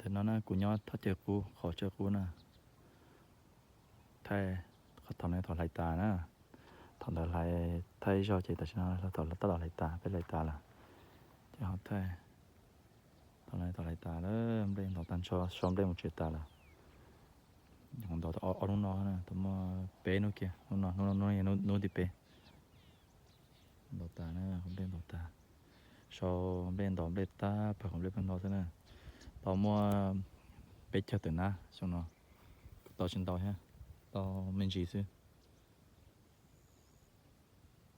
Tam no na kuv nyob thaj chaw qub, qhov chaw qub na. Thaij, qhov thaum no thaum hlais tas na. Thaum ntawd hlais thaij ib zaug ces tam sim no thaum tab tom hlais tas, peb hlais tas lawm. Ces ho thaij, thaum no thaum hlais tas lawm, nplej ntov tag nrho, so nplej mus tsev tas lawm. Ntov ob lub no na, tau muaj peb hnub kiag, hnub no, hnub no, hnub no yog hnub thib peb. Ntov tas na, qhov nplej ntov tas. Sau nplej ntov nplej tag, pawg qhov nplej pawg no xwb na. Tau muaj peb caug tawm nab xyoo no, kuj tau tsis ntau thiab, tau me ntsis xwb.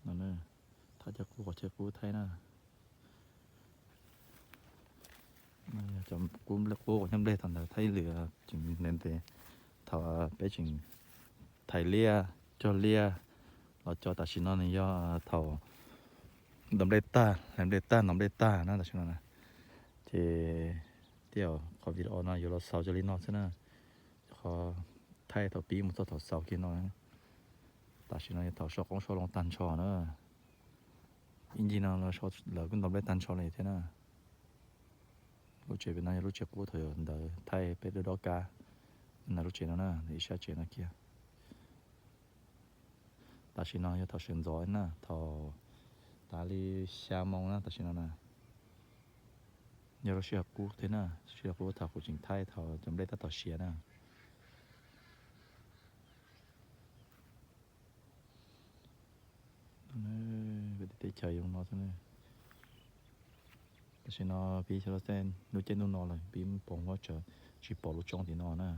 No, thaj chaw qub, qhov chaw qub thaij na. Qub, qub qhov chaw nplej thaum ntawd thaij ib lwm tseem ntev ntev, thaum peb tseem thais liaj, cog liaj los cov. Tam sim no nws yog thaum ntov nplej tag, hlais nplej tag, ntov nplej tag na tam sim no na. Ces tej zaum qhov video no yuav los xaus zoo li no xwb na. Qhov thaij thaum pib mus txog thaum xaus kiag no, tam sim no yog thaum sau qoob sau loo tag nrho na. Ib ncig no lawv kuj ntov nplej tag nrho li thiab na. Lub tsev pem no yog lub tsev qub thaum ntawd thaij peb dob dob kab ntawm lub tsev no na, ib sab tsev no kiag. Tam sim no yog thaum sawv ntxov na, thaum tav li xya moo na tam sim no na. Yog lub sij hawm qub thiab na, sij hawm qub thaum kuv tseem thaij thaum cov nplej tab tom siav na. Teb chaws zoo no xwb. Tam sim no pib xyov lub caij ntuj no lawm, pib pos huab tsaws tsis pom lub tsoob tim no na.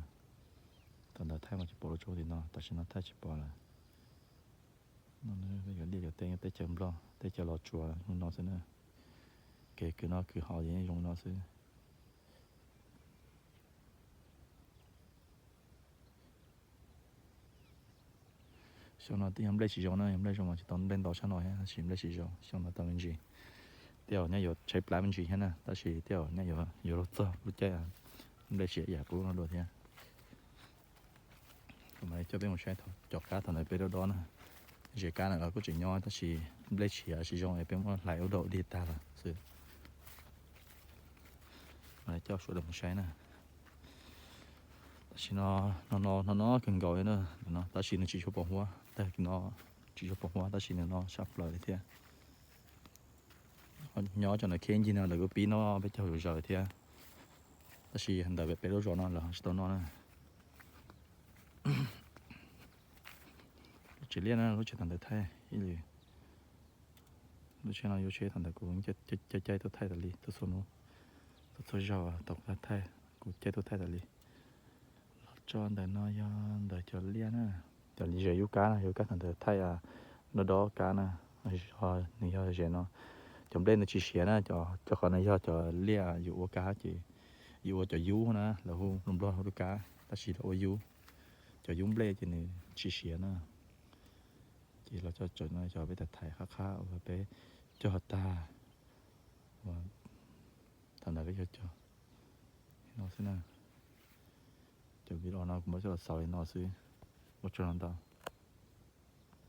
Thaum ntawd thaij mas tsis pom lub tsoob tim no, tam sim no thaij tsis pom lawm. Cov liaj cov teb, teb chaws Nplog, teb chaws Los Tsuas zoo no xwb na. Kev kwv noj kwv haus ces yeej zoo no xwb. Xyoo no twb yog nplej tsis zoo na, yog nplej zoo mas tsis tau nplej ntau sab no thiab, tab sis nplej tsis zoo, xyoo no tau me ntsis. Tej zaum nyaj yuav tshaib plab me ntsis thiab na, tab sis tej zaum nyaj yuav luag txog lub caij nplej siav ib yam qub no dua thiab. Kuv mam li coj peb mus saib cov kab thaum ntawd peb dob dob na. Zes kab na los kuj tseem nyob tab sis nplej siav tsis zoo es peb muab hlais ua dog ua dig tag lawm xwb. Mam li coj sawv daws mus saib na. Tam sim no, no no no no kawg nkaus li na, tab sis nws tsis tshua pos huab, tag kis no tsis tshua pos huab tab sis nws no sab plaws li thiab. Nyob cov ntawd khiav ncig no lawv kuj pib noj peb caug zaws zaws thiab, tab sis ntawm peb lub zos no lawv tsis tau noj na. Lub tsev liaj na, lub tsev thaum ntawd thaij ib lwm. Lub tsev no yog tsev thaum ntawd kuv caij caij tuaj thaij tas li, tuaj txhua hnub, tuaj txhua zaug tau kuv thaij, kuv caij tuaj thaij tas li. Los tso ntawm no yog ntawm cov liaj na, cov liaj zes yub kab na, yub kab thaum ntawd thaij dob dob kab na, nws yog zes no. Cov nplej nws tsis siav na, cov qhov no yog cov liaj yus ua kab ces yus ua cov yub na, lawv hu, lus Nplog hu lub kab tab sis lawv ua yub. Cov yub nplej ces nws tsis siav na. Ces los cov no cov peb tham thaiv qab qab uas peb cog tag, thaum ntawd peb cog cog li no xwb na. Cov video no kuv muab coj los xaus li no xwb. Ua tsaug ntau.